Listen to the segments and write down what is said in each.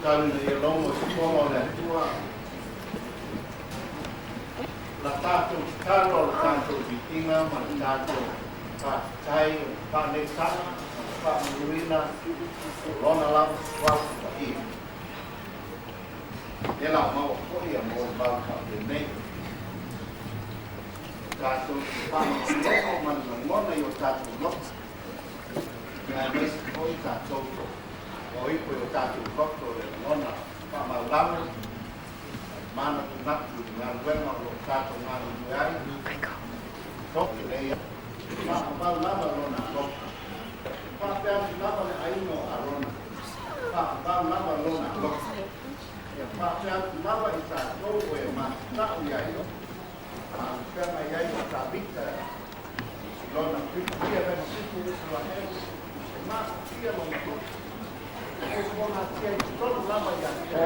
Tau ina ia logo i fofoga o le Atua la tatou tatalo, o le tatou viiga ma le tatou faafetai, o le faaneetaga ma le faamanuina o Lona lava Suafa Paia. E la maua foi a molimau faapenei. O tatou te faalogologo ma le lagona i o tatou loto, aemaise foi tatou o ipo i o tatou loto le lagona faamaulalo, manatunatu i le galuega o lo o tatou galulue ai. Toki lea faamau lava lona alofa, faapea atu lava le aiga o Arona, faamau lava lona alofa, ia faapea atu lava i tatou o e matatau ia ia alufega i ai o Tavita lona puipuia mai masifu Isaraelu, e mafufia lona loto e fogatia i totonu lava ia te.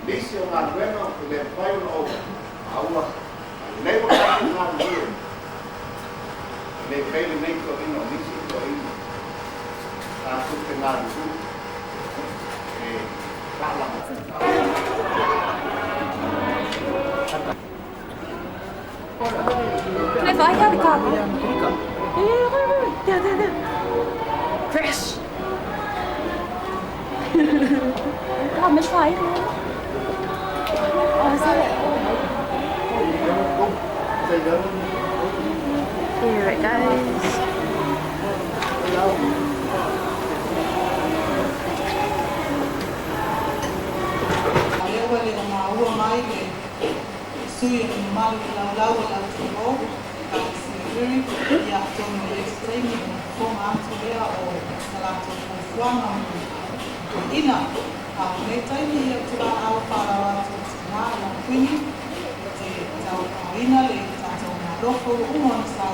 Nisi o galuega o te le mafai ona ou aua leva tatou galulue le fai lenei toeaina o nisi toeaina tatou te galulue e faalama. Nee, vai have a copy. There, there, there. Fresh. 没出来。Oh, is it? Here it goes. Lea le na maua mai le sui o le mamalu i laulau o le atunuu Missouri ia atonu i le taimi ona fofoga atu lea o sa latou fuafuaga mo ina a o lenei taimi ia ou te valaau faaaloalo atu i tinā i lau Kuini e te tauaaoina le tatou Malo fou uma ona sa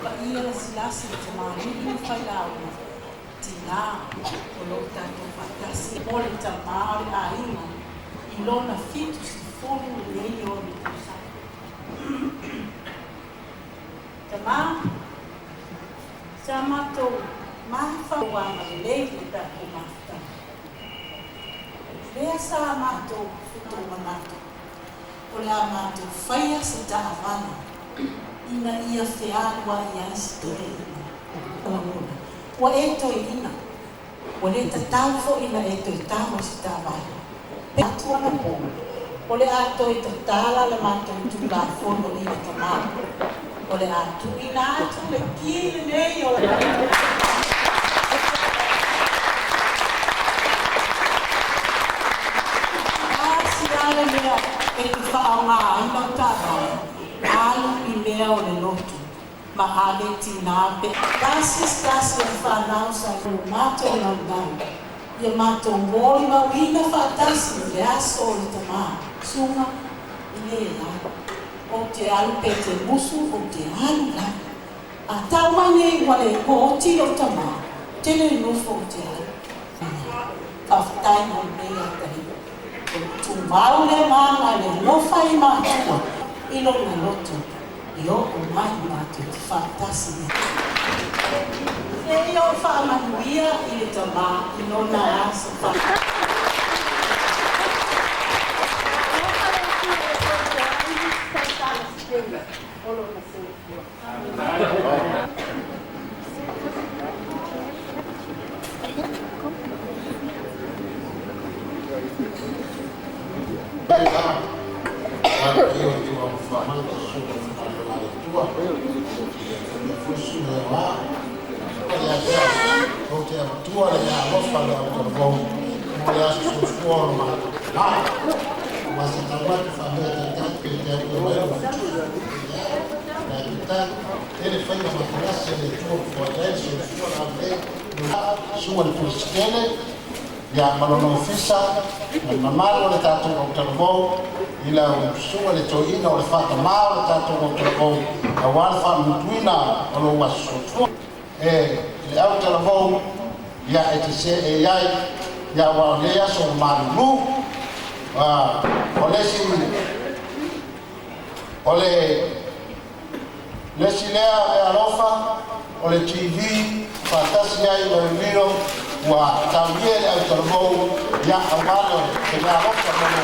Paia lasilasi o tamalii ma failauga, tinā o lo o tatou faatasi. O le tama o le aiga i lona 76 tausaga. Tama, sa matou mafaufau agalelei i le tatou mafutaga. Lea sa matou tomanatu o le a matou faia se taavale ina ia fealuai ai si toeaina. Lagona, ua e toeaina, ua le tatau foi ona e toe tago i se taavale. Atu anapo, o le a toe tatala le matou Tulafono i le tama. O le a tuuina atu le ki lenei o le. Tasi lava le mea e te faaaoga ai lau taavale, alu i mea o le lotu ma ave tinā pe. Tasi se tasi o le fanau sa i lo matou laulau, ia matou molimauina faatasi i le aso o le tama. Susuga. I le ai. Ou te alu pe te musu, ou te alu lava. A tau mai nei ua le oti lou tamā, ou te le nofo ou te alu. Faafetai mo lenei atalii. O le tumau lea ma aga i le alofa i matua i lona loto e oo mai matou te faatasi ai. Seia o faamanuia i le tamā i lona aso. Alofa le Atua ia tautua ai nisi tausaga se tele o lona soifua. Ou te avatua le meaalofa le autalavou mo le aso soifua o le matou tamā. Aua sa tau atu faapea taitai pe te atua mai le ae peitai tele faiga matalasi a le Atua ua foaia ai le soifua laulelei. Susuga i le Peresetene ia ma lona ofisa ma le mamalu o le tatou autalavou i lau susuga i le Toeaina o le faatamā o le tatou autalavou aua le faamanutuina o lou aso soifua. E le autalavou ia e te seei ai ia aua o lenei aso ua malulu. O le isi o le isi lea meaalofa o le TV faatasi ai ma le milo ua taulia i le autalavou ia aua le meaalofa mo le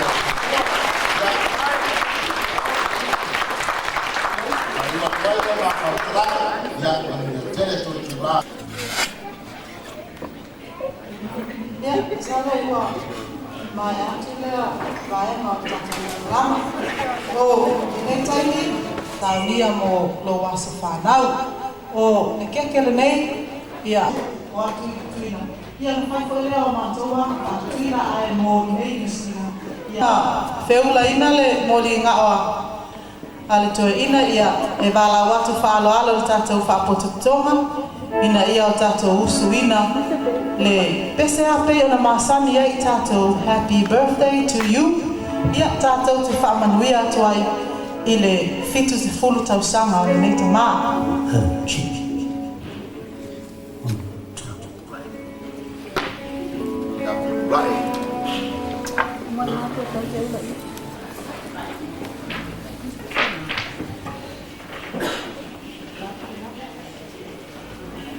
ia manuia tele tulitulā. Ia, masalo ua maea atu lea vaega o le tatou polokalame. O lenei taimi, saunia mo lou aso fanau. O le keke lenei, ia, o atu i Tutuila. Ia, na fai foi lea o matou aga faatutuila ae mo i inei i Niu Sila. Ia, feulaina le moliga a le toeaina ia e valaau atu faaaloalo le tatou faapotopotoga ina ia o tatou usuina le pese a pei ona masani ai tatou "Happy birthday to you". Ia tatou te faamanuia atu ai i le 70 tausaga o lenei tamā. One, two. Right.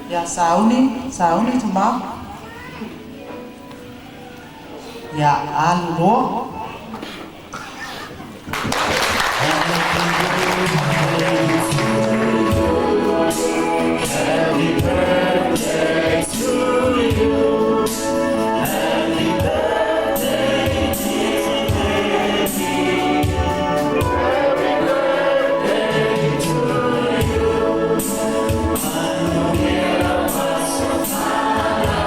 Ia sauni, sauni tamā. Ia alu loa. Happy birthday to you. Happy birthday, dear baby. Happy birthday to you. Manuia lou aso fanau.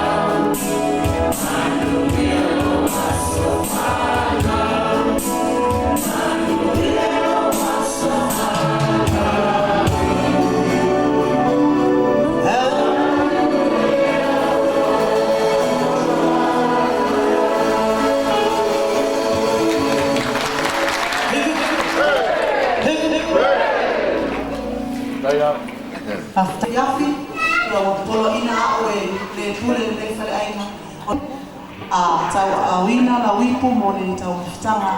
Manuia lou aso fanau. Manuia lou aso fanau. Faafetai afi ia ua poloaiina a'u e le pule lenei faleaiga a tauaaoina lau ipu mo le taumafataga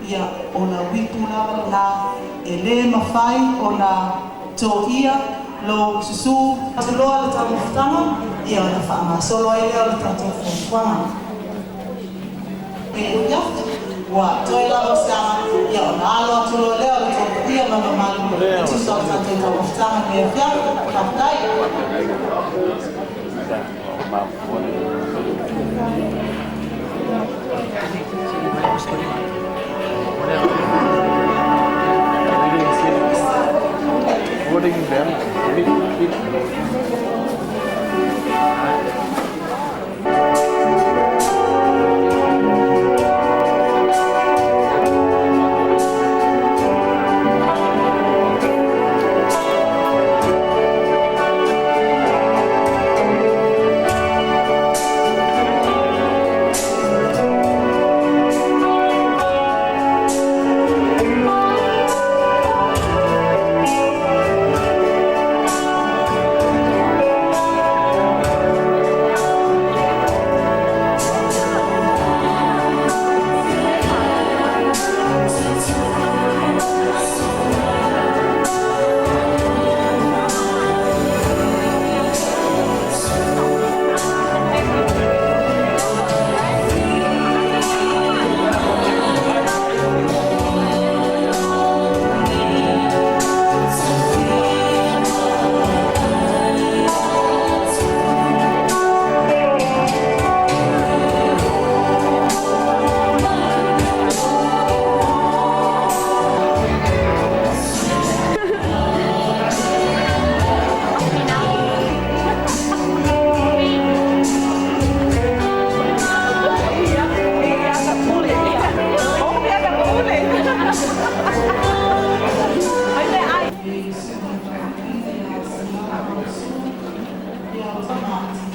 ia o lau ipu lava lenā e lē mafai ona to'ia lou susū atuloa le taumafataga ia ona faagasolo ai lea o le tatou fuafuaga e iafi ua toe lava o se aga ia ona alo atu loa lea o le tou paia ma mamalu e tusa o le tatou taumafataga nei afiafi. Faafetai.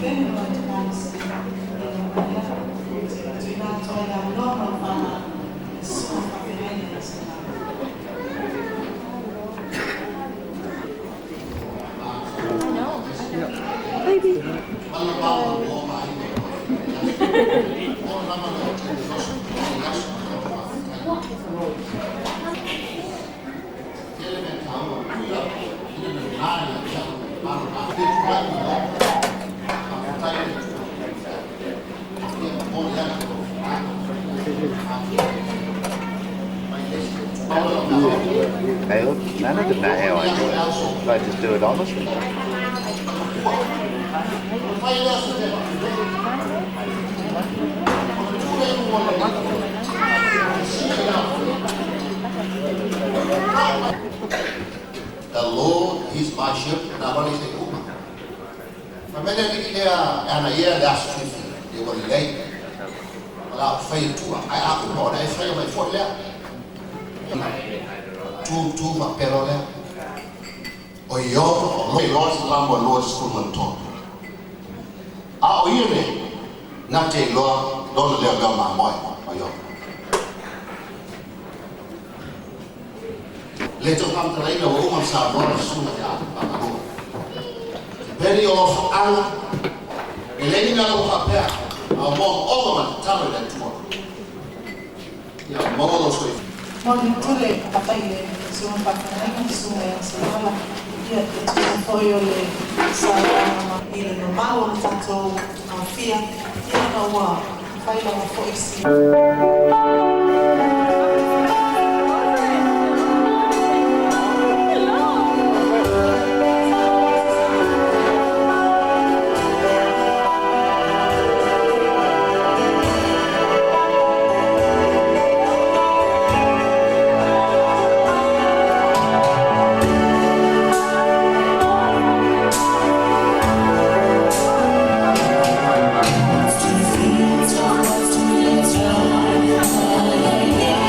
pele ma le ekalesia. Ia ona lea, ou te tuuina atu ai le avanoa ma le faaaloalo i le susuga faafeagaiga ia Salala. Hey, look, none of them know how I do it. I just do it honestly. The Lord is my shepherd, na wale se uma. Famele ni lea ana ia le aso fifi, le wa lei. La fai tua, ai a ku mo na e fai mai fo lea. Tu tu ma pero lea. O yo o lo lo se la mo lo se ku to. A o ia ne na te lo lo le le ma mo o yo. Le to kam tala o uma sa no su na ya ba ba. Peri o ala e le ni na lo ka pea a mo o ma talo le tua. Ia mo lo so Mo le tule papai le susuga faafeagaiga susuga ia Salala ia e tusa foi o le saunoaga i le mamalu o le tatou aofia ia ona ua fai lava foi si Thank you.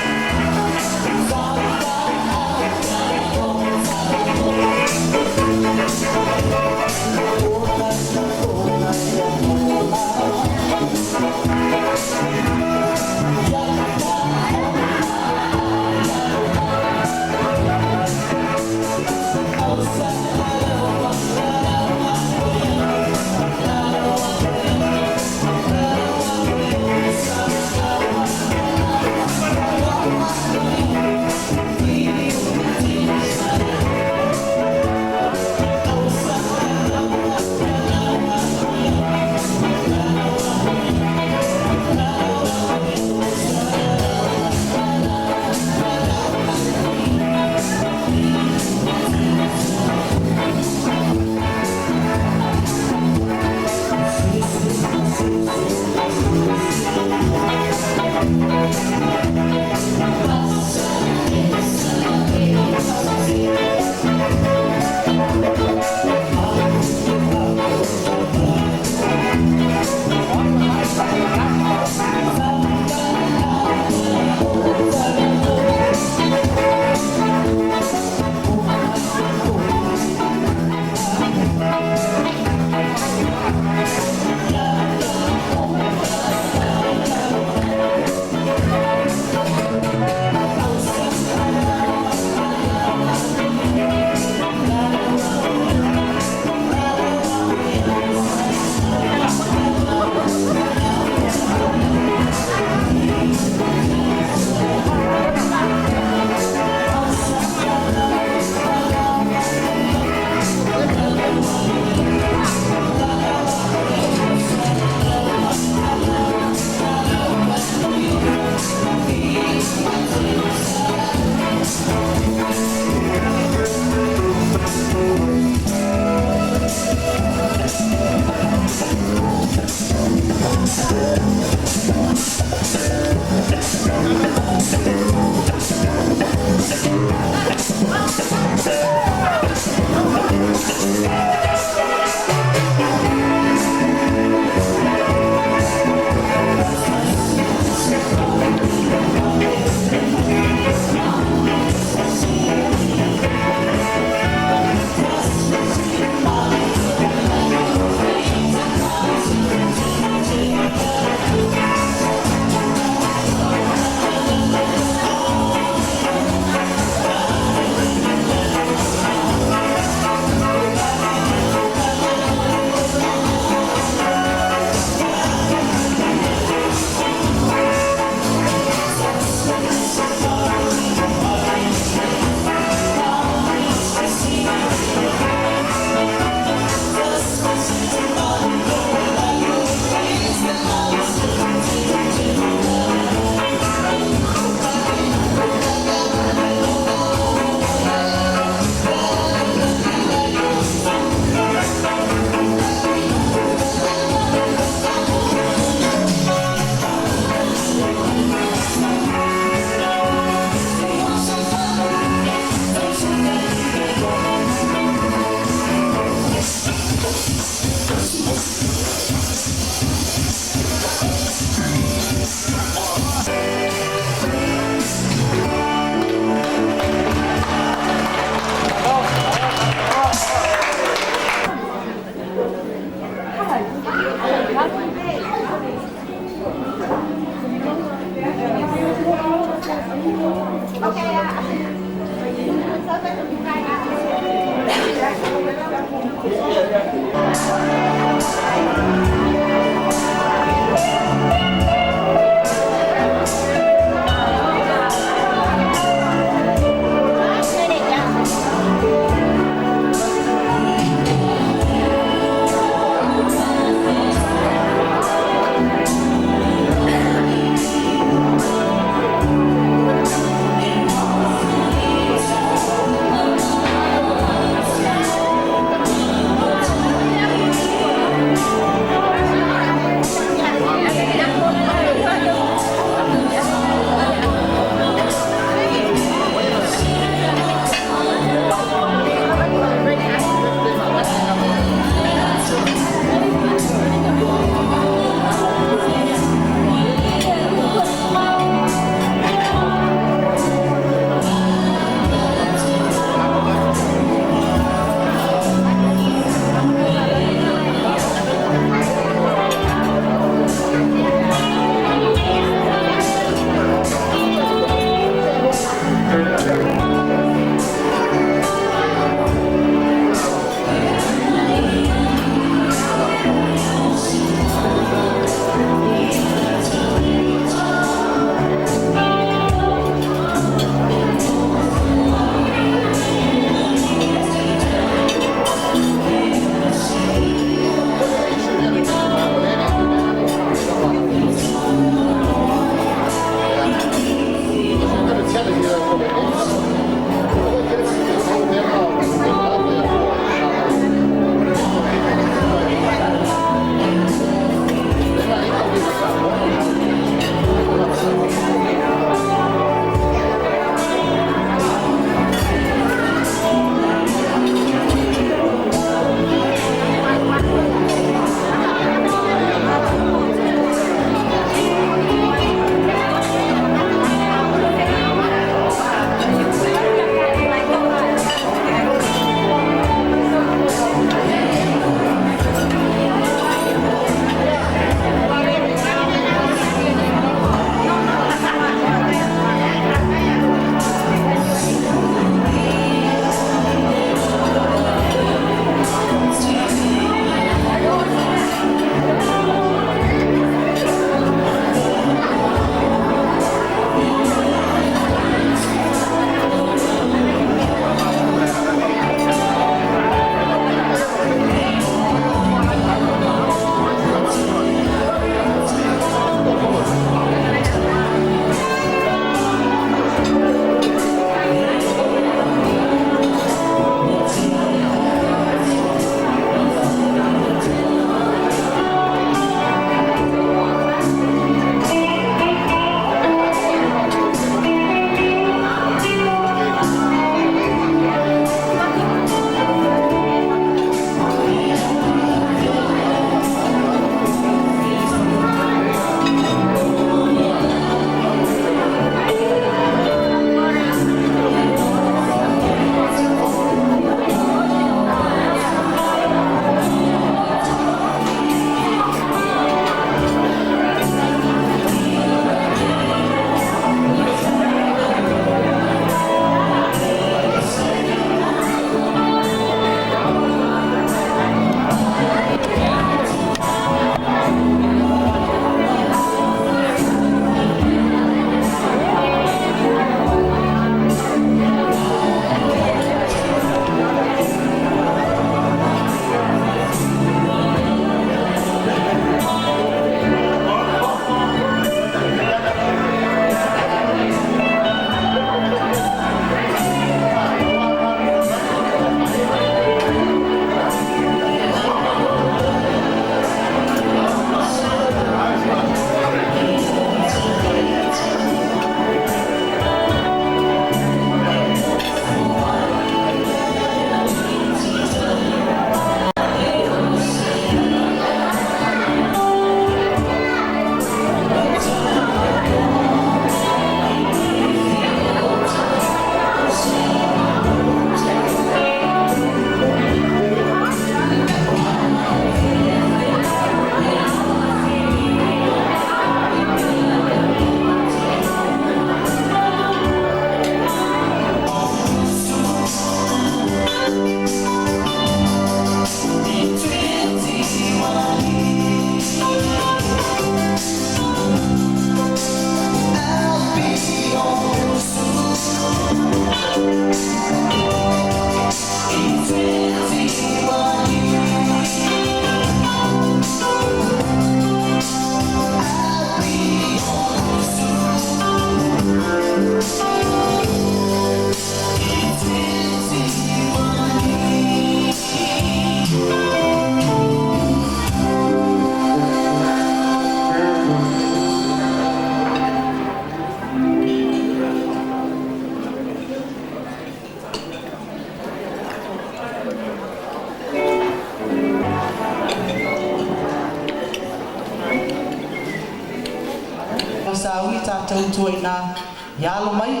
faatautua iná ia alo mai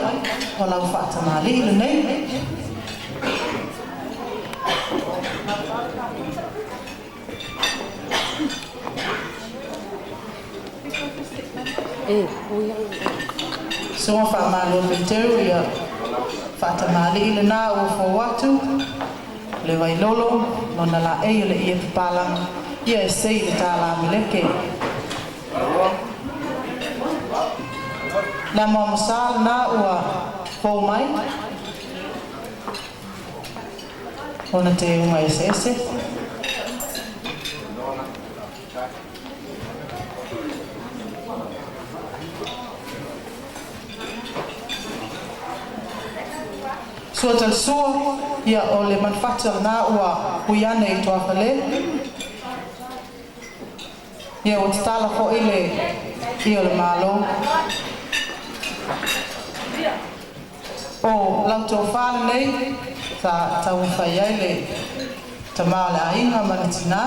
o lau faatamalii lenei. Susuga Faamalo Peteru ia faatamalii lenā ua fou atu le Vailolo lona laei o le ie papalagi ia e sei le tālā meleke. Le amoamosā lenā ua fou mai ona teuga eseese. Sua talasua ia o le manufata lenā ua ui ane i tuafale ia ua tatala foʻi le ia o le Malo. O lau tofā lenei sa taumafai ai le tamā o le aiga ma le tinā.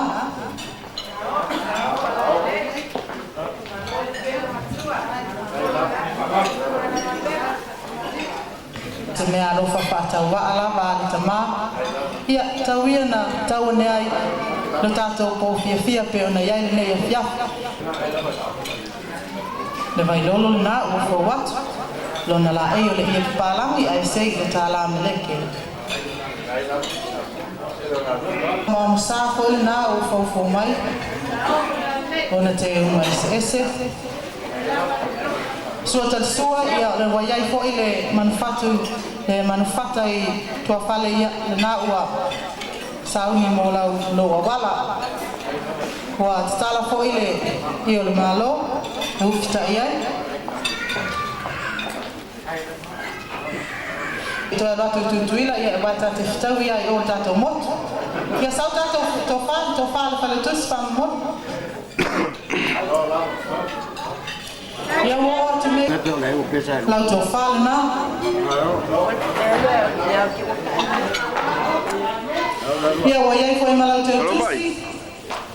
Te mea alofa faatauvaa lava a le tamā, ia, tau ia na tau ane ai lo tatou pou fiafia pei ona i ai lenei afiafi. Le Vailolo lenā ua fou atu lona laei o le ie papalagi ae sei i le tālā meleke. Moamosā foi lenā ua foufou mai ona teuga eseese. Sua talasua, ia, o le ua i ai foi le manufatu, le manufata i tuafale, ia, lenā ua sauni mo lau lou auala. Ua tatala foi le ia o le Malo e ufitaʻi ai. Toe alu atu i Tutuila, ia, aua e ta te fetaui ia i o le tatou motu. Ia sau tatou tofā, le tofā a le Faletusi faamomoli. Ia ua oo atu nei lau tofā lenā. Ia ua i ai foi ma lau teutusi,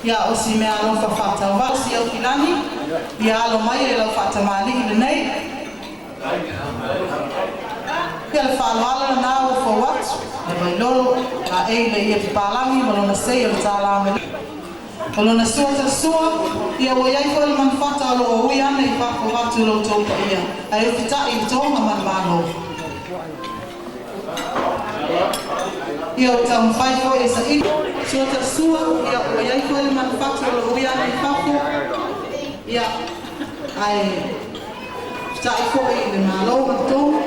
ia o si mea alofa faatauvaa o si Aufilagi, ia alo mai e lau faatamalii lenei. Ia le faaaloalo lenā ua fou atu, le Vailolo, laei le ie papalagi ma lona sei o le tālā meleki. O lona sua talasua, ia ua i ai foi le manufata o lo o ui ane i fafo atu i lo outou paia, ae ufitaʻi i le toga ma le Malo. Ia ua taumafai foi e saili. Sua talasua, ia ua i ai foi le manufata o lo o ui ane i fafo, ia, ae fitaʻi foi i le Malo ma le toga.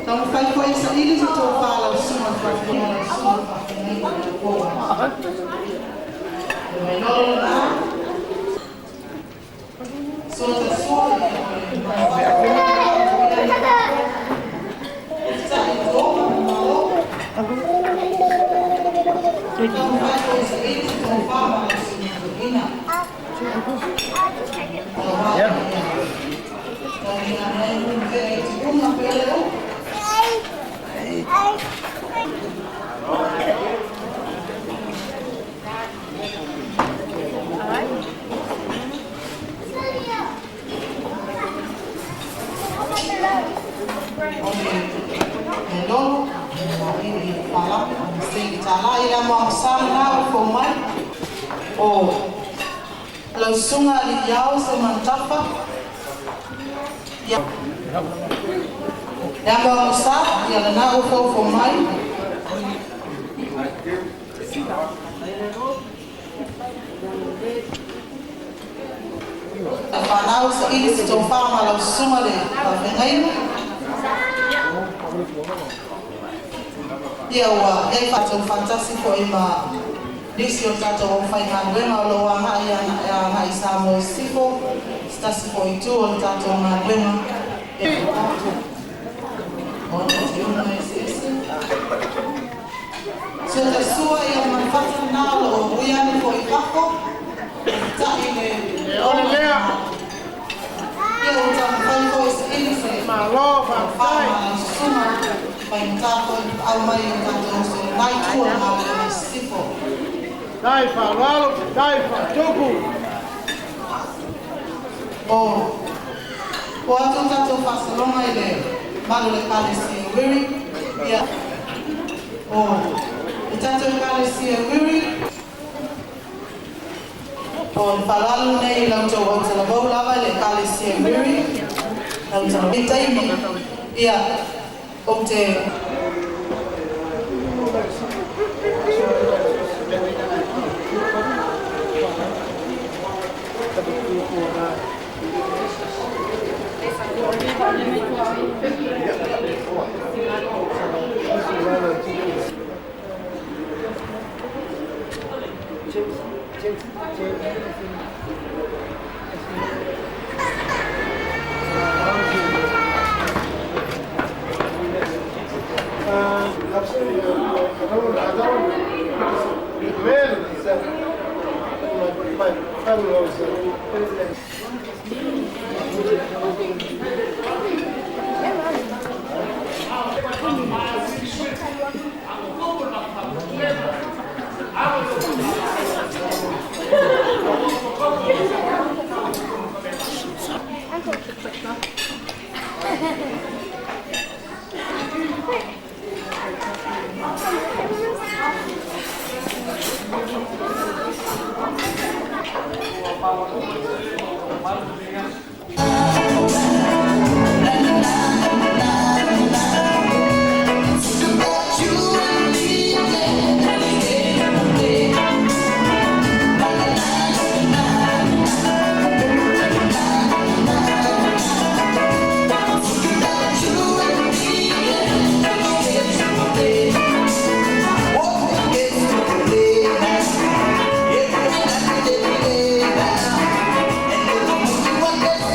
Taumafai foi e saili se tofa a lau susuga i le faafeagaiga o le Tupuola. Le Vailolo lenā. Sua talasua, ia o le manufata o lo o ui ane i fafo, fitaʻi i le toga ma le Malo. Taumafai foi e saili se tofa ma lau susuga toeaina. Aua ina ia tauina ane ai lumuvee i tuuga pei o le upu. O le Vailolo, i le papalagi, o le sei le tālā i le amoamosā lenā ua fou mai. O lau susuga alii ao se manutafa, ia. Le amoamosā, ia lenā ua foufou mai. Le fanau saili se tofā ma lau susuga le faafeagaiga. Ia ua i ai tatou faatasi foi ma nisi o tatou aufaigaluega o lo o agai agai i Samoa i Sisifo, se tasi foi itu o le tatou galuega e ona tiuga eseese. Sua talasua ia le manufata lenā o lo o ui ane foi i fafo, e fetaʻi le Ole lea. Ia ua taumafai foi e saili se Malo, tofā faafetai. ma lau susuga faigata foi le paau mai o tatou uso i lenā itu o le galuega i Sisifo. Tai faaaloalo, tai faatupu. O O atu tatou faasologa i le mamalu o le Ekalesia Wiri, ia, o le tatou Ekalesia Wiri, o le faaaloalo lenei i la outou autalavou lava i le Ekalesia Wiri, autalavou taimi, ia, ou te One day.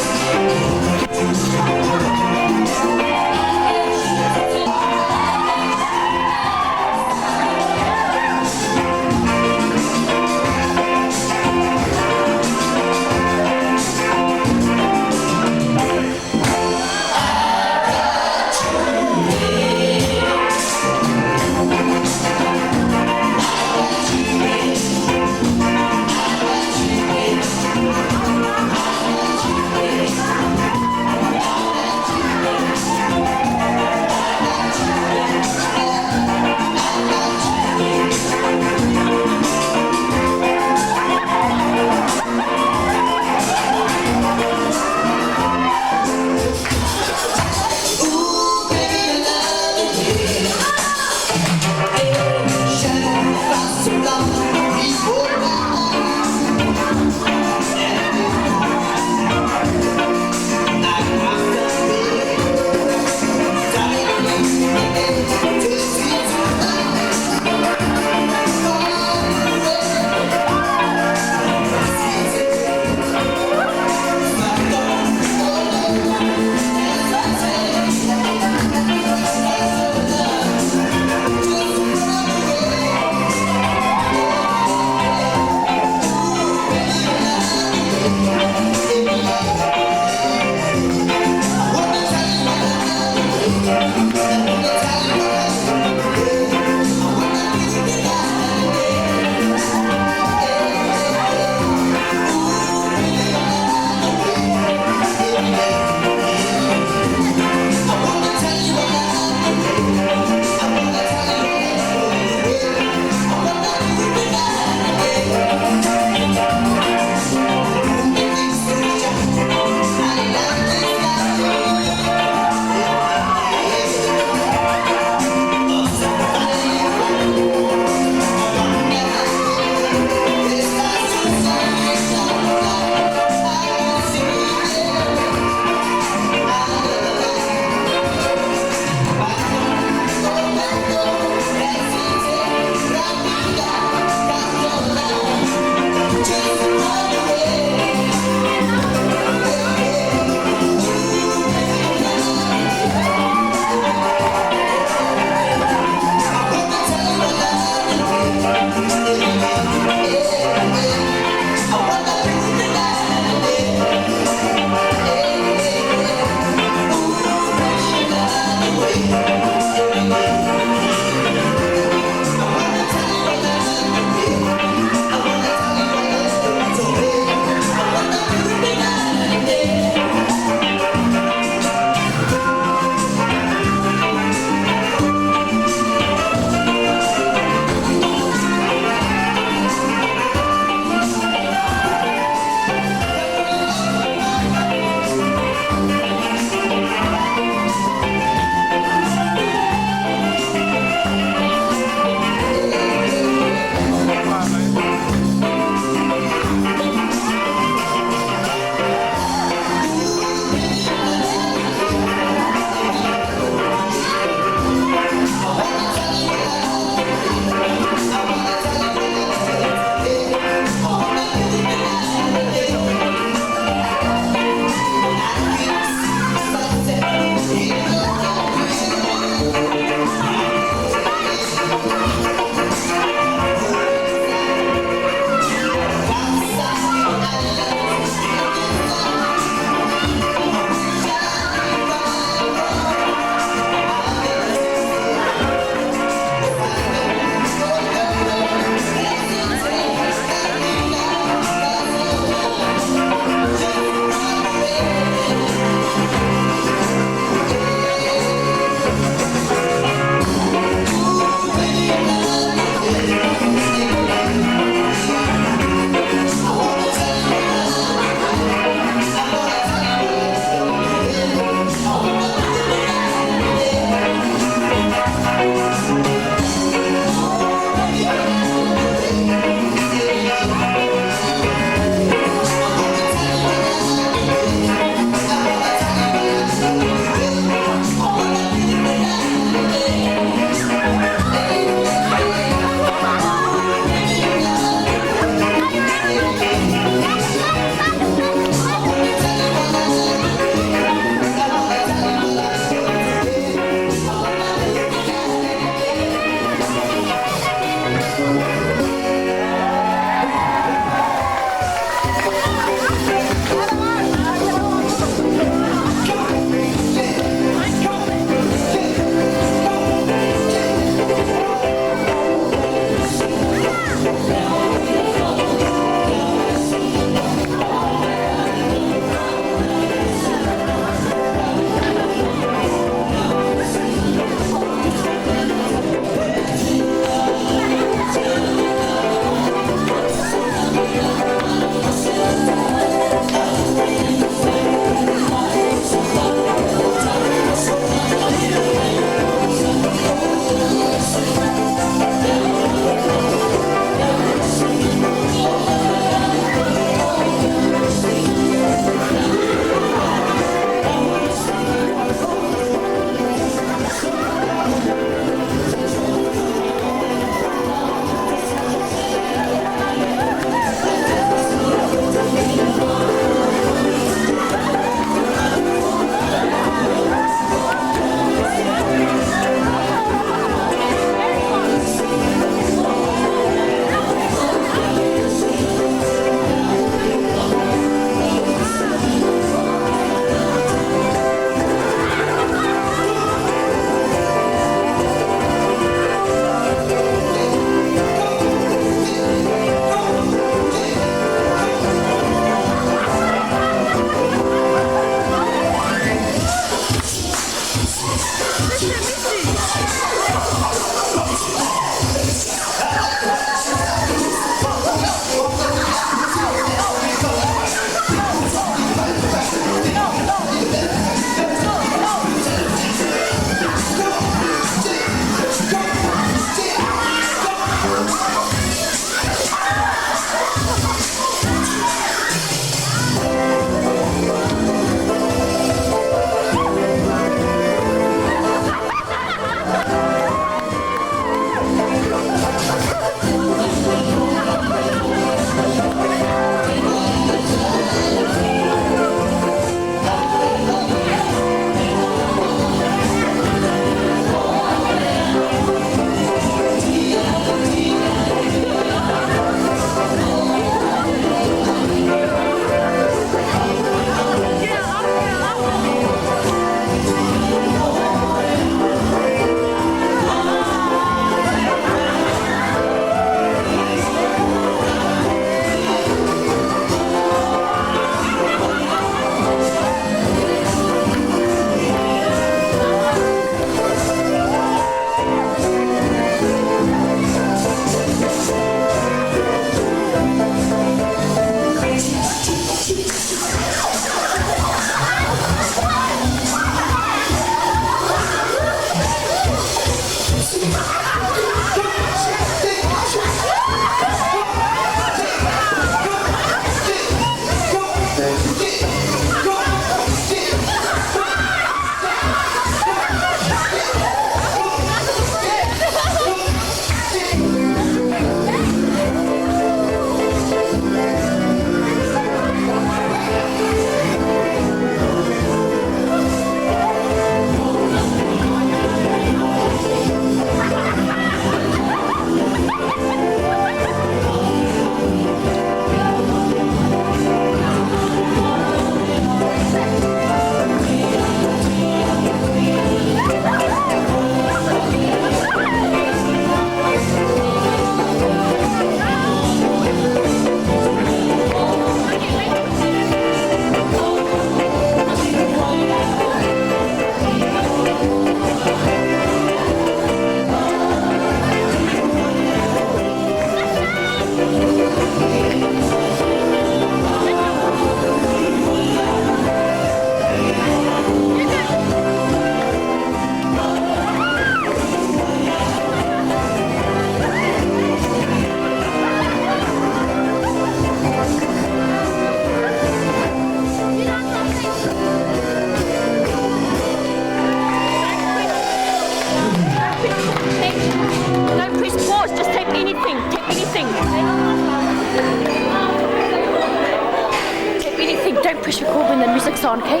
on, okay?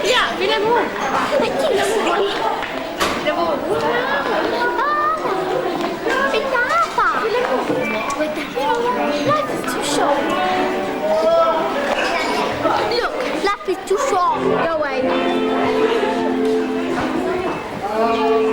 Yeah, Life is too short. Look, life is too short. Go away. Hello.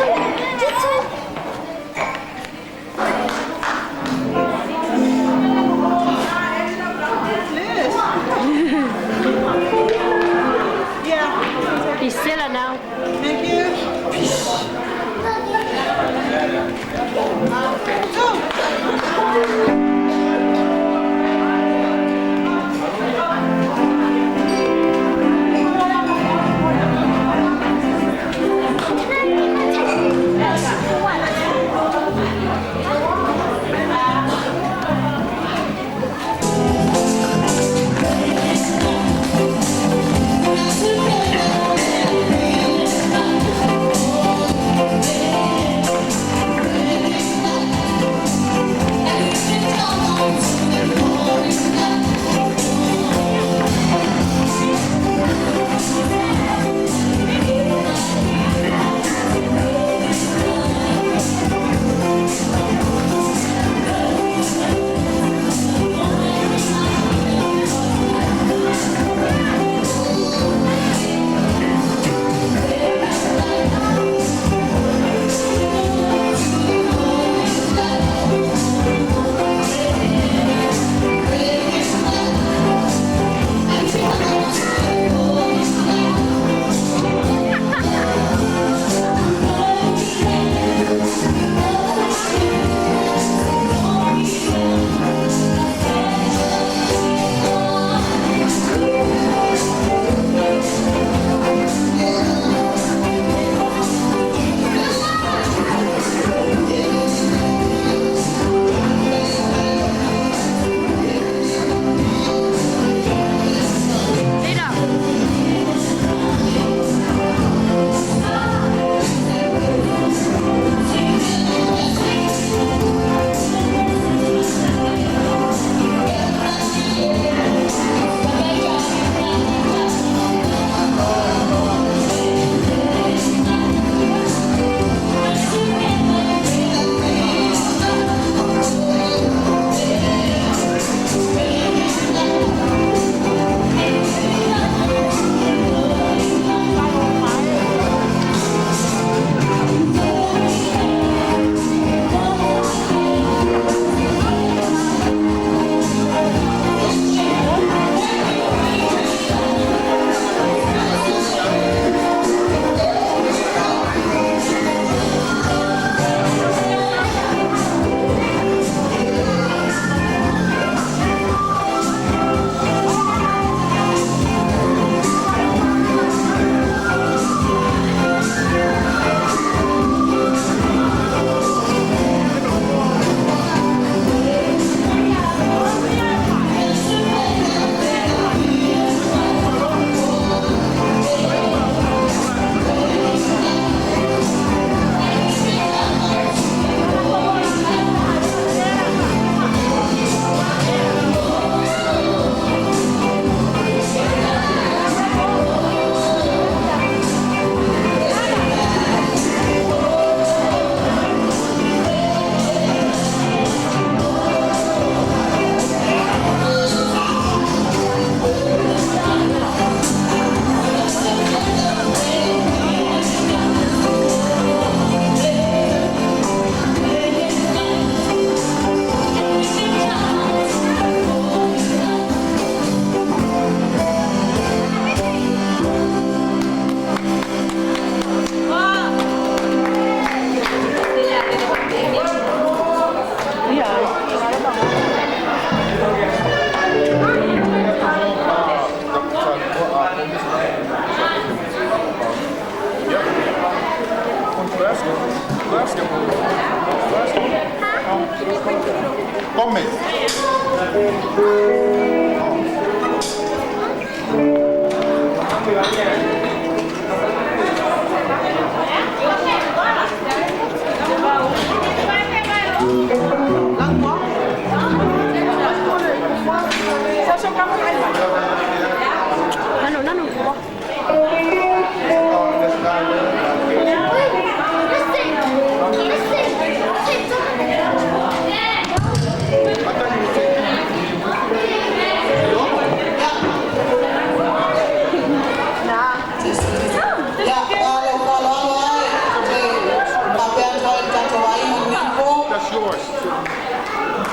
Little, little. Yeah. Be stille now. Thank you. Go. Can I take this one? Lita. Come. Nanu, nanu. Listen, listen, listen.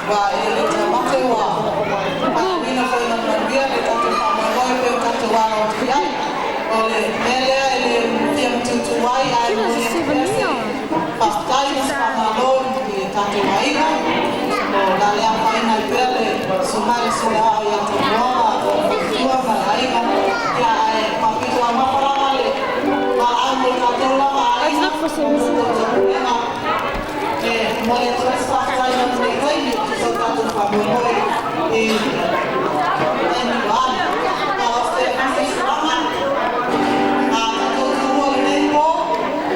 Ua e le taumate ua faauuina foi ma le manuia le tatou faamoemoe e pei ona tatou alo atu i ai. O le mea lea e le fia matutu ai ae momoli atu pea se faafetai ma se faamalo i le tatou aiga o le a le afaina ai pea le Susuga i le Sole-Ao ia Tomoa ma lona faletua ma le aiga, ia ae faapito augafa lava le valaau mo le tatou lava aiga mo le tou taupulega. E momoli atu ai se faafetai mo lenei taimi e tusa o tatou faamoemoe i taimi ua alu. A tatou tuua i lenei po,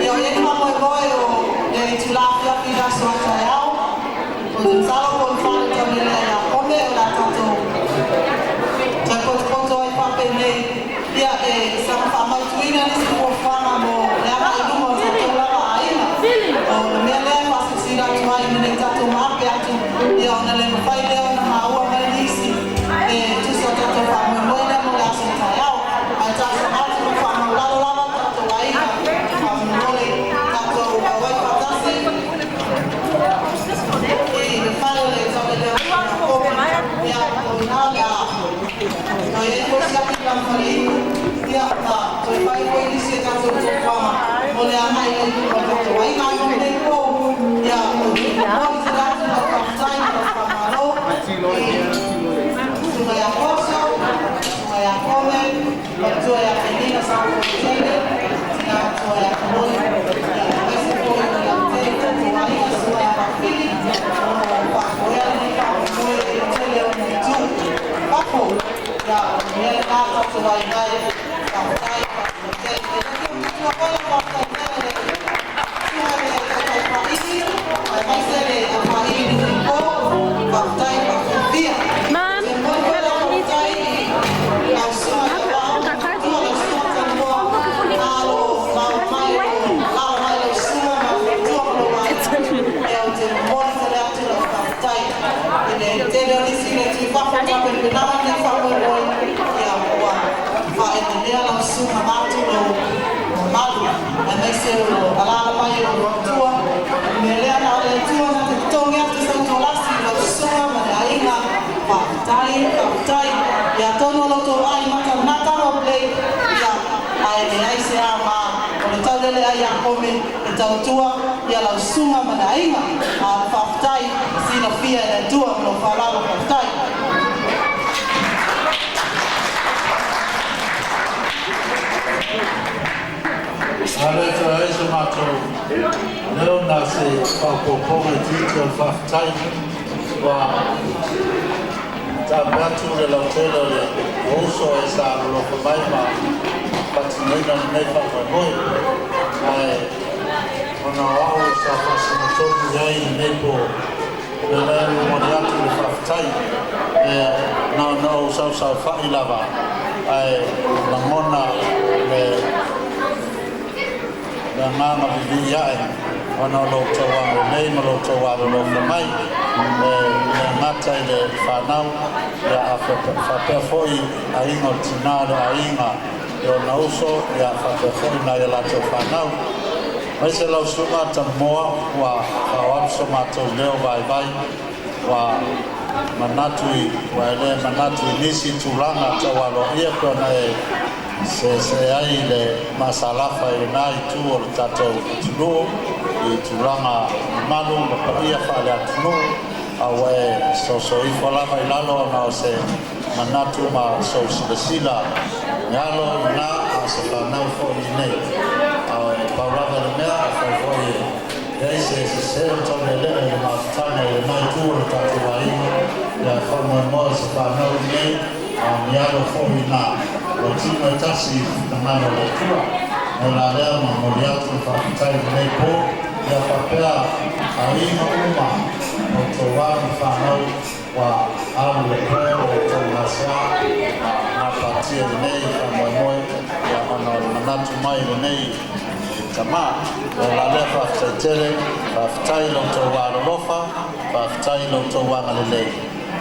ia o i ai le faamoemoe o le itula afiafi i le aso a taeao, ou te masalo po o le fale taulelea ia Kome o le a tatou toe potopoto ai faapenei, ia e saga faamautuina nisi fuafuaga mo le agai i luma o tatou lava aiga. O le mea lea e faasilasila atu ai ina ne i tatou maape atu, ia ona le mafai lea ona maua mai nisi e tusa o tatou faamoemoe lea mo le aso taeao. Ae talosaga atu ma faamaualalo lava le tatou aiga, faamolemole tatou auai faatasi i le fale o le taulelea o Kome. Ia, o i ina o le a toe i ai foi siaki i lana faleiu, ia, ma toe fai foi nisi o tatou fuafuaga mo le agai i luma o le tatou aiga. Ae mo lenei po, ia, ou te momoli tele atu lau faafetai ma lau faamalo i Susuga ia Poso, Susuga ia Kome, Matua ia Penina Samoatele, Tina Matua ia Kamoli, ia, aemaise foi o le lautele o tatou aiga, Susuga ia Mafili, ona ua faafoea lenei faamoemoe i le tele o ona itu fafo. Ia, o le mea lena tatou aiga e, faafetai, faafetai tele. E le fia matua foi lau faafetai tele i le Susuga i le Taitai Faaili, aemaise le aufaaili i lenei po, faafetai le faafiafia. Mom, Ou te momoli foi lau faafetai i lau Susuga Tauvao ma le faletua, lau Susuga Tanumoa, alo lao mai o alaala mai lau susuga ma le faletua ma lou aiga. Ia, ou te momoli tele atu lau faafetai i le tele o nisi i le tui fafo i tapenapenaga lenei faamoemoe. Ia, ua faaeneanea lau susuga vaeatu lou mamalu, aemaise o lo alaala mai o lou matua. O le mea lea na o le Atua na te totogi atu sautualasi i lau susuga ma le aiga. Faafetai, faafetai. Ia, atonu o lo outou ai mata lena tala o Blake, ia, ae leai se aoga o le taulele ai ia Kome e tautua ia lau susuga ma le aiga. A o le faafetai silafia e le Atua. Ma lou faaaloalo, faafetai. A le toe ai so matou leo na se faaopoopoga itiiti o le faafetai ua taape atu le lautele o le uso e sa alolofa mai ma faatinoina lenei faamoemoe, ae ona o au sa faasinotonu i ai i lenei po, o lea e momoli atu le faafetai e na ona ou sausaufai lava ae lagona le le agaga vivii ae ona o lo outou agalelei ma lo outou alolofa mai e le gata i le fanau, ia a faapea foi aiga o le tina o le aiga i ona uso, ia faapea foi nai a latou fanau. Aemaise lau susuga Tamoa ua faaoo atu so matou leo vaivai ua manatu i ua e le manatu i nisi tulaga taualoaia pe ona e seesee ai i le maasalafa i lena itu o le tatou atunuu i tulaga mamalu ma paia faale-atunuu, a ua e sosoifo lava i lalo ona o se manatu ma sou silasila e alo i ina a o se fanau foi i inei. A e pau lava le mea, afai foi e leai se sese o taulelea i le mafutaga i lena itu o le tatou aiga, ia e faamoemoe se fanau i inei a o ni alo foi i ina, ua tino e tasi i le finagalo o le Atua. O le la lea momoli atu le faafetai i lenei po, ia faapea aiga uma o outou alo ma fanau ua alu le po o outou gasea ma gapatia i lenei faamoemoe, ia ona o le manatu mai i lenei tama. O le la lea faafetai tele, faafetai i lo outou alolofa, faafetai i lo outou agalelei.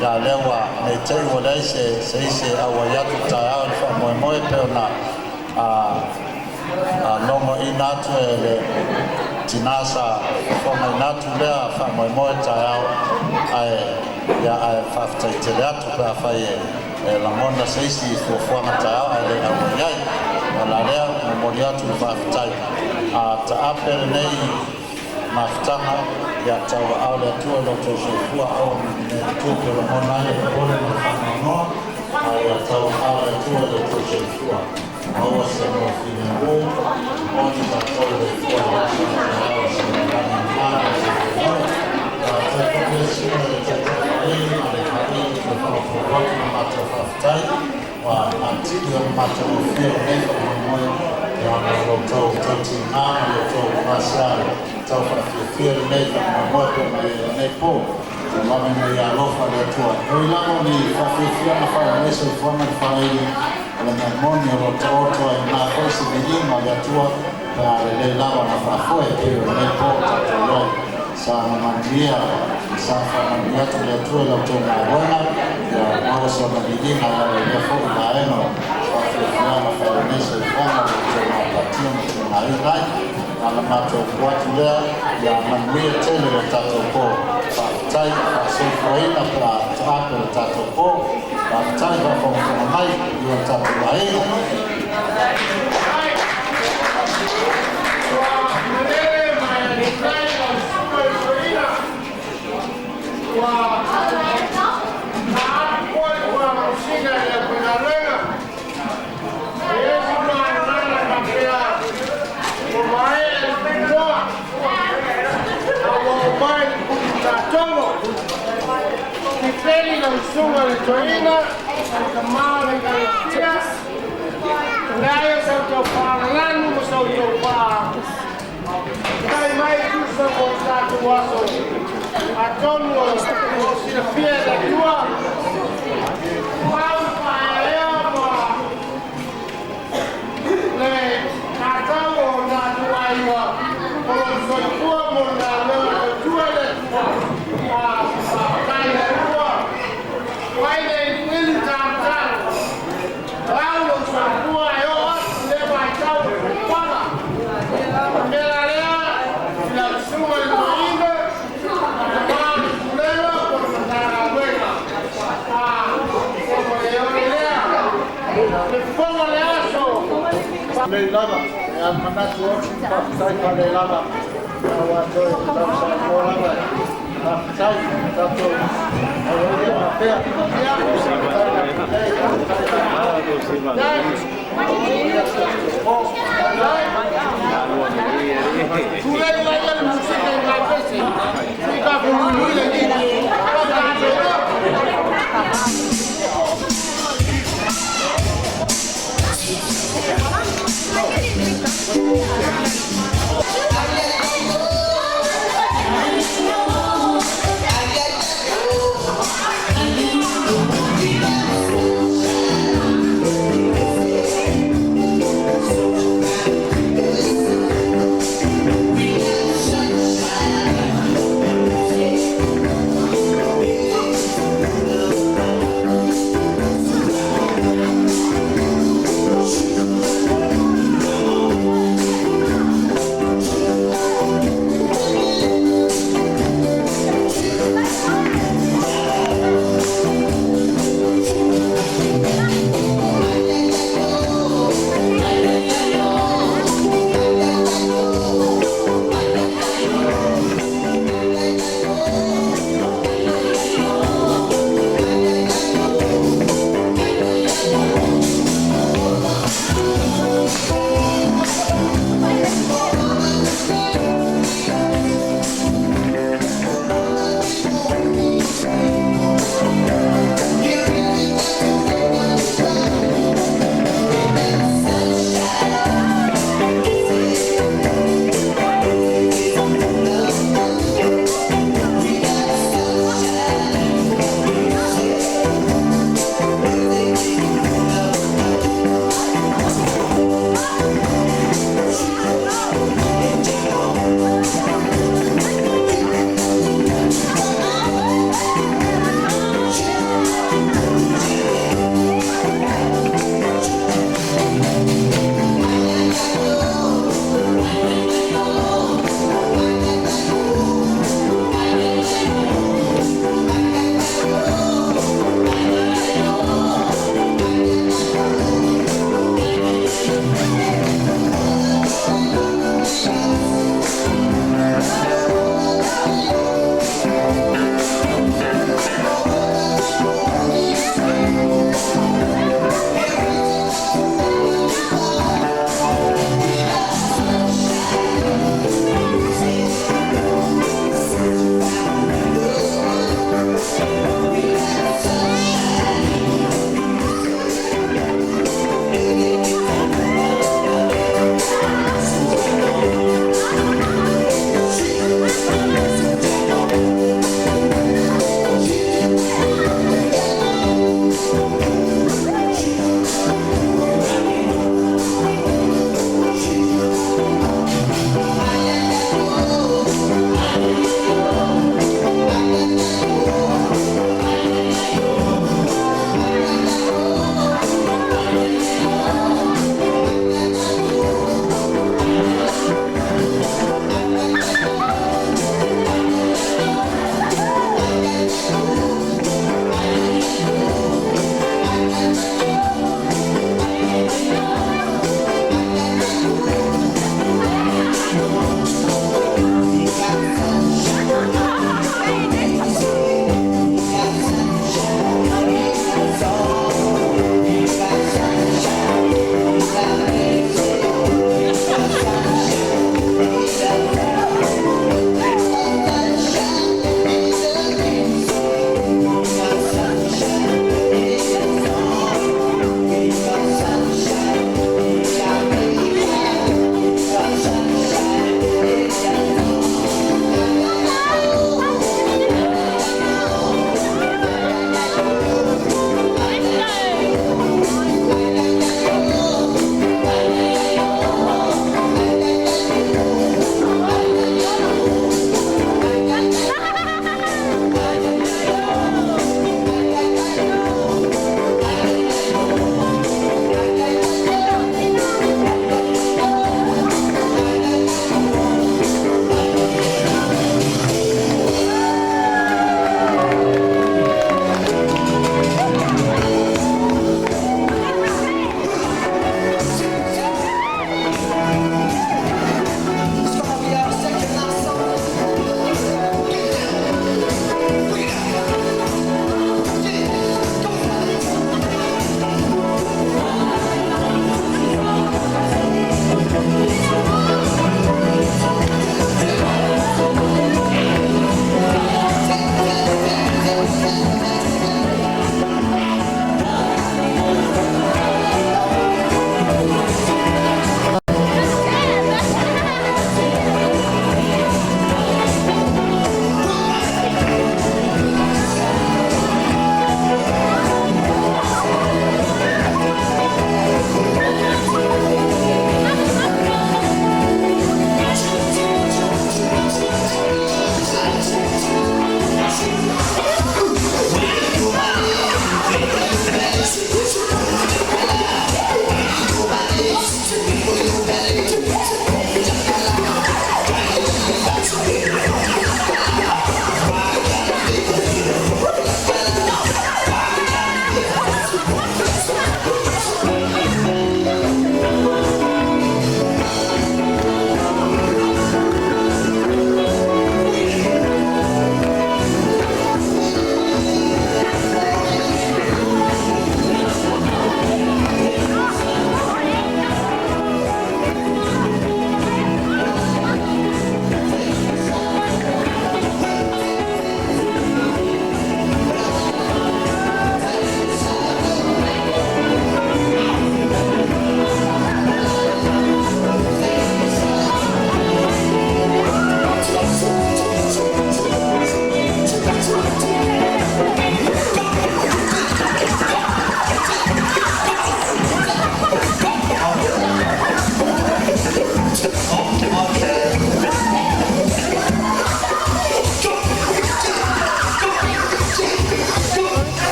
Ia lea ua nei te i ua leai se se isi e auai atu taeao i le faamoemoe pe ona a logoina atu e le Tinā sa fofogaina atu lea faamoemoe taeao, ae ia ae faafetai tele atu pe afai e lagona se isi fuafuaga taeao ae le auai ai. O la lea momoli atu le faafetai a taape lenei mafutaga ia tauaao le Atua i lo outou soifua aua ne i tupu e lagona ai le popole ma le faanoanoa, ae ia tauaao le Atua i lo outou soifua maua se filemu moni tatou le Atua i le aso a taeao i se lagi mama ma se moe. Faafetai foi le susuga i le Taitai Faaii ma le Faaii toe faaopoopo atu le matou faafetai ua atili ona matagofie lenei faamoemoe ona o lo outou tautiga ma lo outou gasea tau faafiafia lenei faamoemoe pe ona i ai lenei po. Tauave ina ia alofa le Atua. E ui lava o ni faafiafiaga faalelei soifuaga le faaili, o le mea moni o lo o taoto ai i ina foi se viiga o le Atua pe a lelei lava ona faafoe e pei o lenei po o tatou i ai. Sa manuia, sa faamanuia atu le Atua i la outou galuega, ia maua se ona viiga e ala i lea foi vaega o faafiafiaga faalenei soifuaga o lo outou gapatia ma tuugaina ai. Na ona matou upu atu lea, ia manuia tele le tatou po. Faafetai faasoifuaina pe a taape le tatou po. Faafetai faafogafoga mai i o tatou aiga. Ua malele ma e alifai lau susuga i le toeaina, ua taapu foi fuamalosiga i le aufaigaluega. E i ai sina agaga faapea ua maea le punoa, a ua oo mai le pulu tatogo. Pipeli lau susuga i le toeaina, le tama o le ekalesia, leai o sa outou faalalanu ma sa outou faa tai mai tusa mo le tatou aso. Atonu o silafia e le Atua, pau faaeaea ma le tatau o tatou aiga o lo o soifua mo le galuega tautua i le Atua. A faafetai i le Atua, fai le iliili talatala, lau lou soifua e oo atu i lea vaitau o le fuafuaga. O le mea la lea i lau susuga i le toeaina, tama o le pulega po o le Matagaluega, a o le lea le fofoga o le aso. Lei lava, e a manatu o faafetai faalelava ua toe tausaanoa lava. Faafetai tatou auauia mapea. Tulai lai le musika i ngai pese. I ka kuluilui le ni.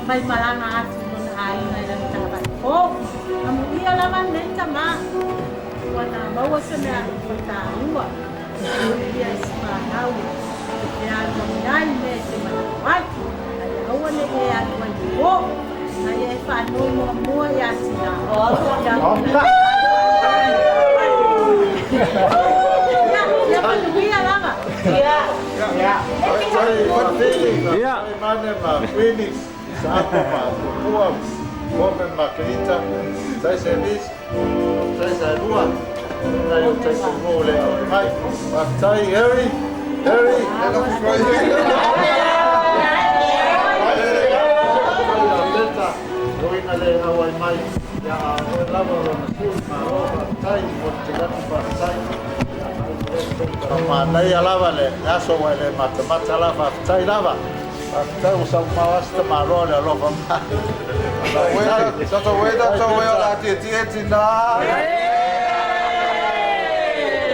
Mai malaga atu i lona aiga i lana tagafai amuia lava lenei tamā ua na maua se meaalofa tāua ia i si fanau e alu ai ai mea e te manao ai ae aua neʻi e alu ai uō ae e faanoi muamua iā tinā ia manuia lava. Ia. Phoenix, Sapo ma Pua, Kome ma Klita, Tai se vis, Tai se lua, Tai o tai se mo le au mai. Tai Harry, Harry, Loina le au ai mai, ia a lava o na siu ma o tai mo te gatu pa tai. Manaia lava le aso ua le matamata lava faafetai lava. Faafetai ua saumao lava se tamaloa le alofa mai. Tatauē tatauē o le a tietie tinā.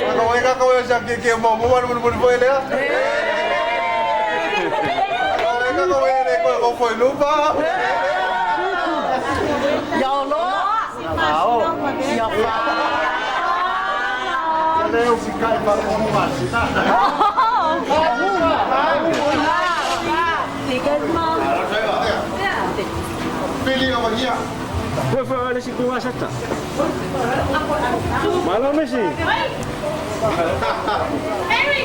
Tatauē kakauē o si akiekie muamua ma le mulimuli foi lea. Tatauē kakauē e le koe ofo i luma. Ia oloa. Ia fa. Leu si kai pa mo ma si na. Pili over here. Hvorfor er det så god sætter? Malo Messi. Harry!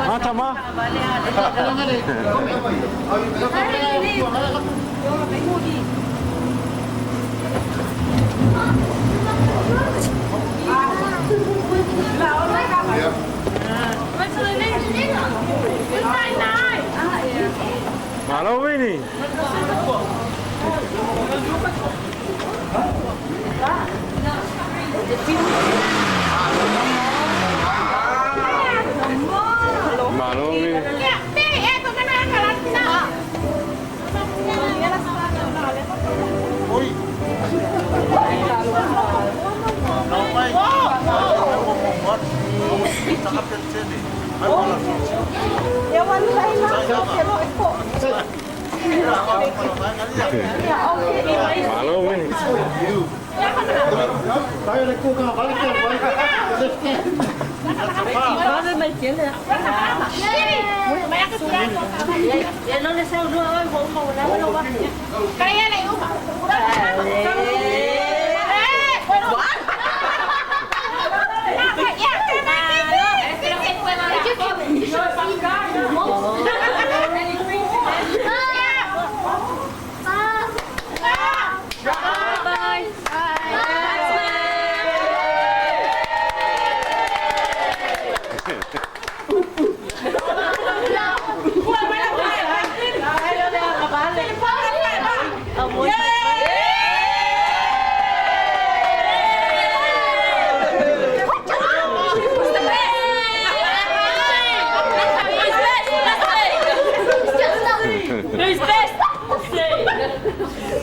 Ah, tama. Malo Winnie. Malo Winnie. Malo Winnie.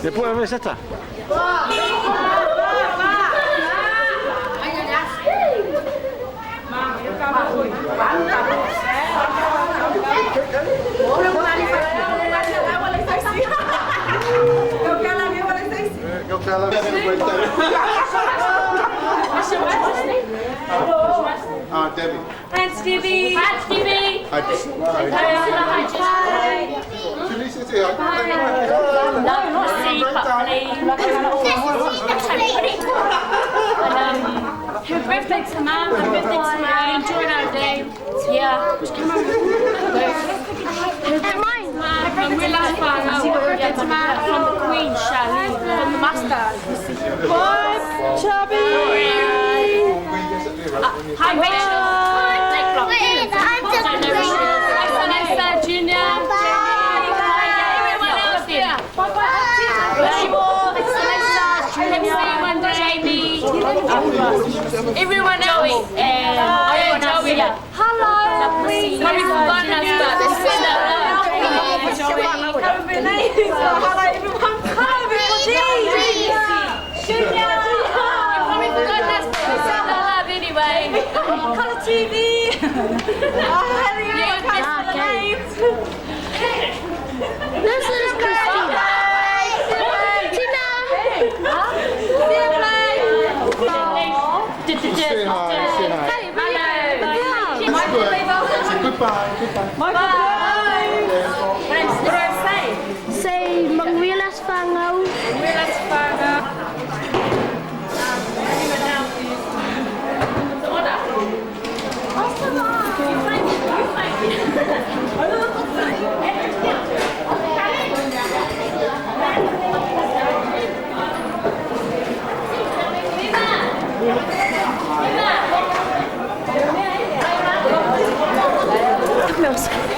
E poi a seta. Debbie. Thanks, Debbie. Hi, Debbie. Hi. Hi. No, not see properly. And her birthday tomorrow. Her birthday tomorrow. Enjoying our day. Yeah. And mine. And we're last birthday tomorrow from the Queen, Charlene, from the Master. Bye, Chubby. Hi, Rachel. Hi, Vanessa, Junior. Everyone else here. Jamie. Everyone else. And Joey. Hello. Probably forgotten us, but we send our love. Hello, everyone. Hello, everybody. Junior. You've probably forgotten us, but we send our love anyway. Colour TV. Hi.